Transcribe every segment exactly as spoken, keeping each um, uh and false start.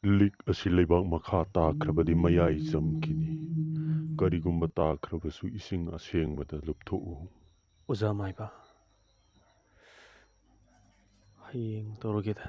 ꯂꯤꯛ ꯑꯁꯤ ꯂꯩꯕꯥꯛ ꯃꯈꯥ ꯇꯥꯈ꯭ꯔꯕꯗꯤ ꯃꯌꯥꯏ ꯆꯝꯈꯤꯅꯤ꯫ ꯀꯔꯤꯒꯨꯝꯕ ꯇꯥꯈ꯭ꯔꯕꯁꯨ ꯏꯁꯤꯡ ꯑꯁꯦꯡꯕꯗ ꯂꯨꯞꯊꯣꯛꯎ꯫ ꯑꯣꯖꯥ ꯃꯥꯏꯕ, ꯍꯌꯦꯡ ꯇꯧꯔꯒꯦꯗ꯫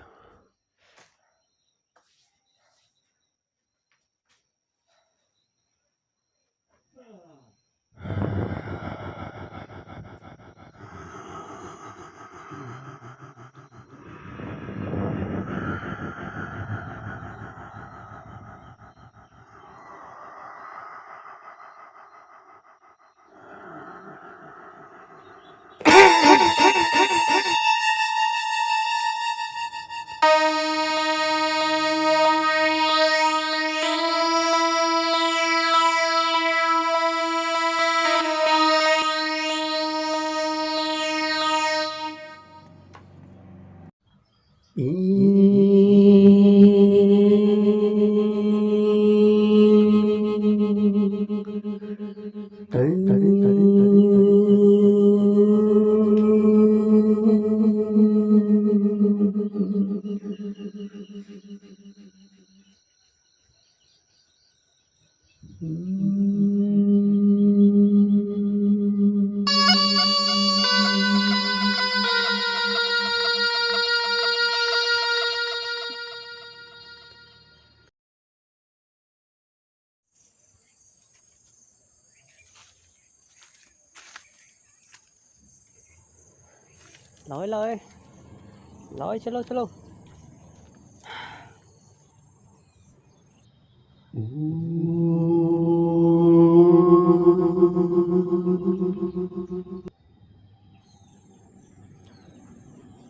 ꯂꯥꯛꯑꯣꯏ, ꯂꯥꯛꯑꯣꯏ꯫ ꯂꯥꯛꯑꯣꯏ, ꯆꯠꯂꯣ, ꯆꯠꯂꯣ꯫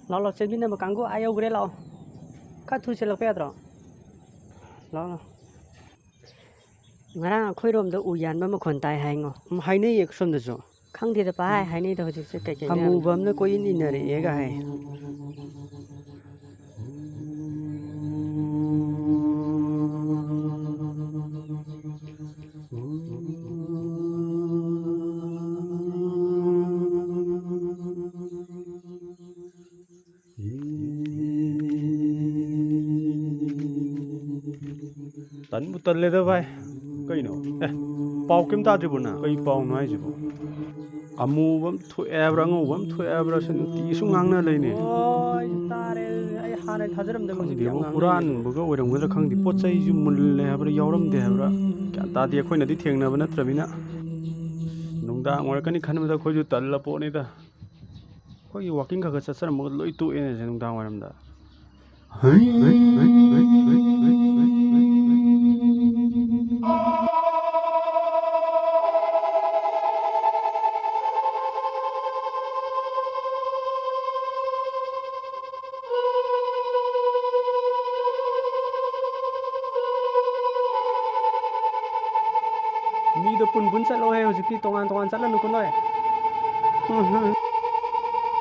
ꯂꯥꯛꯑꯣ, ꯂꯥꯛꯑꯣ, ꯆꯦꯟꯃꯤꯟꯅꯕ ꯀꯥꯡꯕꯨ ꯑꯥ ꯌꯧꯈ꯭ꯔꯦ, ꯂꯥꯛꯑꯣ꯫ ꯈꯔ ꯊꯨ ꯆꯦꯜꯂꯛꯄ ꯌꯥꯗ꯭ꯔꯣ? ꯂꯥꯛꯑꯣ, ꯂꯥꯛꯑꯣ꯫ ꯉꯔꯥꯡ ꯑꯩꯈꯣꯏꯔꯣꯝꯗ ꯎ ꯌꯥꯟꯕ ꯃꯈꯣꯟ ꯇꯥꯏ ꯍꯥꯏꯉꯣ꯫ ꯎꯝ, ꯍꯥꯏꯅꯩꯌꯦ ꯁꯣꯝꯗꯁꯨ꯫ ꯈꯪꯗꯦꯗ, ꯄꯥꯍꯥꯏ ꯍꯥꯏꯅꯩꯗ ꯍꯧꯖꯤꯛꯁꯦ ꯀꯩ ꯀꯩꯅꯣ ꯌꯥꯝ꯫ ꯍꯃꯨꯕ ꯑꯃꯅ ꯀꯣꯏꯏꯟ ꯏꯟꯅꯔꯛꯑꯦꯒ ꯍꯥꯏ꯫ ꯇꯟꯕꯨ ꯇꯜꯂꯦꯗ ꯚꯥꯏ꯫ ꯀꯩꯅꯣ? ꯑꯦ, ꯄꯥꯎ ꯀꯩꯝ ꯇꯥꯗ꯭ꯔꯤꯕꯣ ꯅꯪ? ꯀꯩ ꯄꯥꯎꯅꯣ ꯍꯥꯏꯁꯤꯕꯣ? ꯑꯃꯨꯕ ꯑꯃ ꯊꯣꯛꯑꯦ ꯍꯥꯏꯕ꯭ꯔꯥ, ꯑꯉꯧꯕ ꯑꯃ ꯊꯣꯛꯑꯦ ꯍꯥꯏꯕ꯭ꯔꯥ, ꯁꯤ ꯅꯨꯡꯇꯤꯒꯤ ꯁꯨꯝ ꯉꯥꯡꯅ ꯂꯩꯅꯦ꯫ ꯑꯣ, ꯑꯩꯁꯨ ꯇꯥꯔꯦ꯫ ꯑꯩ ꯍꯥꯟꯅ ꯊꯥꯖꯔꯝꯗꯕ, ꯍꯧꯖꯤꯛꯇꯤ ꯌꯥꯝ ꯈꯪꯗꯦꯕꯣ, ꯉꯥꯡꯅꯔꯦ꯫ ꯍꯨꯔꯥꯟꯕꯒ ꯑꯣꯏꯔꯝꯒꯗ꯭ꯔꯥ ꯈꯪꯗꯦ, ꯄꯣꯠ ꯆꯩꯁꯨ ꯃꯨꯜꯂꯦ ꯍꯥꯏꯕ꯭ꯔꯥ, ꯌꯥꯎꯔꯝꯗꯦ ꯍꯥꯏꯕ꯭ꯔꯥ, ꯒ꯭ꯌꯥꯟ ꯇꯥꯗꯦ꯫ ꯑꯩꯈꯣꯏꯅꯗꯤ ꯊꯦꯡꯅꯕ ꯅꯠꯇ꯭ꯔꯕꯅꯤꯅ꯫ ꯅꯨꯡꯗꯥꯡ ꯑꯣꯏꯔꯛꯀꯅꯤ ꯈꯟꯕꯗ ꯑꯩꯈꯣꯏꯁꯨ ꯇꯜꯂ ꯄꯣꯠꯅꯤꯗ꯫ ꯑꯩꯈꯣꯏꯒꯤ ꯋꯥꯀꯤꯡ ꯈꯔ ꯈꯔ ꯆꯠꯆꯔꯝꯃꯒ ꯂꯣꯏ ꯇꯣꯛꯑꯦꯅꯦ ꯁꯤ ꯅꯨꯡꯗꯥꯡ ꯋꯥꯏꯔꯝꯗ꯫ ꯃꯤꯗꯣ ꯄꯨꯟ ꯄꯨꯟ ꯆꯠꯂꯣꯍꯦ, ꯍꯧꯖꯤꯛꯇꯤ ꯇꯣꯉꯥꯟ ꯇꯣꯉꯥꯟ ꯆꯠꯂꯅꯨꯀꯣ ꯅꯣꯏ꯫ ꯎꯝ, ꯎꯝ꯫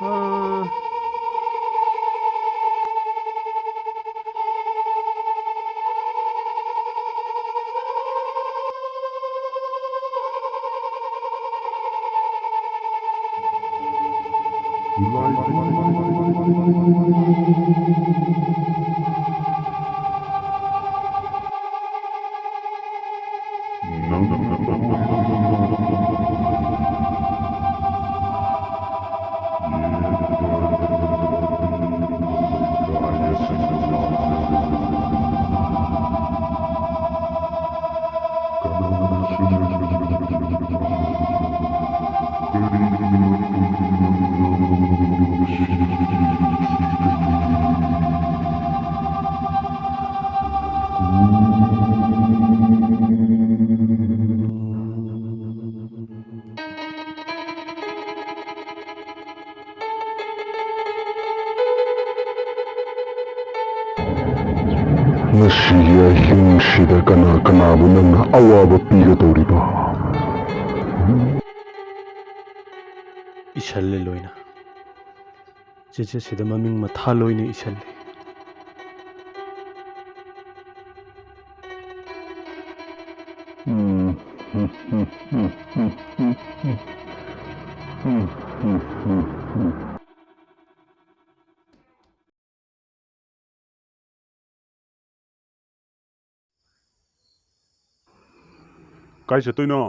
ꯑꯥ꯫ ꯉꯁꯤꯒꯤ ꯑꯍꯤꯡꯁꯤꯗ ꯀꯅꯥ ꯀꯅꯥꯕꯨ ꯅꯪꯅ ꯑꯋꯥꯕ ꯄꯤꯒꯗꯧꯔꯤꯕ? ꯏꯁꯜꯂꯦ ꯂꯣꯏꯅ꯫ ꯆꯦꯆꯦꯠꯁꯤꯗ ꯃꯃꯤꯡ ꯃꯊꯥ ꯂꯣꯏꯅ ꯏꯁꯜꯂꯤ꯫ ꯀꯥꯏ ꯆꯠꯇꯣꯏꯅꯣ?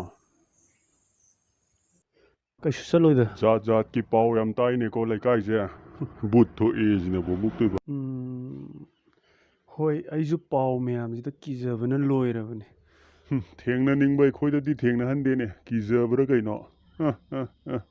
ꯀꯩꯁꯨ ꯆꯠꯂꯣꯏꯗ꯫ ꯖꯥꯠ ꯖꯥꯠꯀꯤ ꯄꯥꯎ ꯌꯥꯝ ꯇꯥꯏꯅꯦꯀꯣ ꯂꯩꯀꯥꯏꯁꯦ꯫ ꯕꯨꯠ ꯊꯣꯛꯑꯦ ꯁꯤꯅꯕꯨ ꯃꯨꯛꯇꯣꯏꯕ꯫ ꯎꯝ, ꯍꯣꯏ, ꯑꯩꯁꯨ ꯄꯥꯎ ꯃꯌꯥꯝꯁꯤꯗ ꯀꯤꯖꯕꯅ ꯂꯣꯏꯔꯕꯅꯦ꯫ ꯍꯨꯝ, ꯊꯦꯡꯅꯅꯤꯡꯕ ꯑꯩꯈꯣꯏꯗꯗꯤ ꯊꯦꯡꯅꯍꯟꯗꯦꯅꯦ, ꯀꯤꯖꯕ꯭ꯔꯥ ꯀꯩꯅꯣ? ꯑ, ꯑ, ꯑ꯫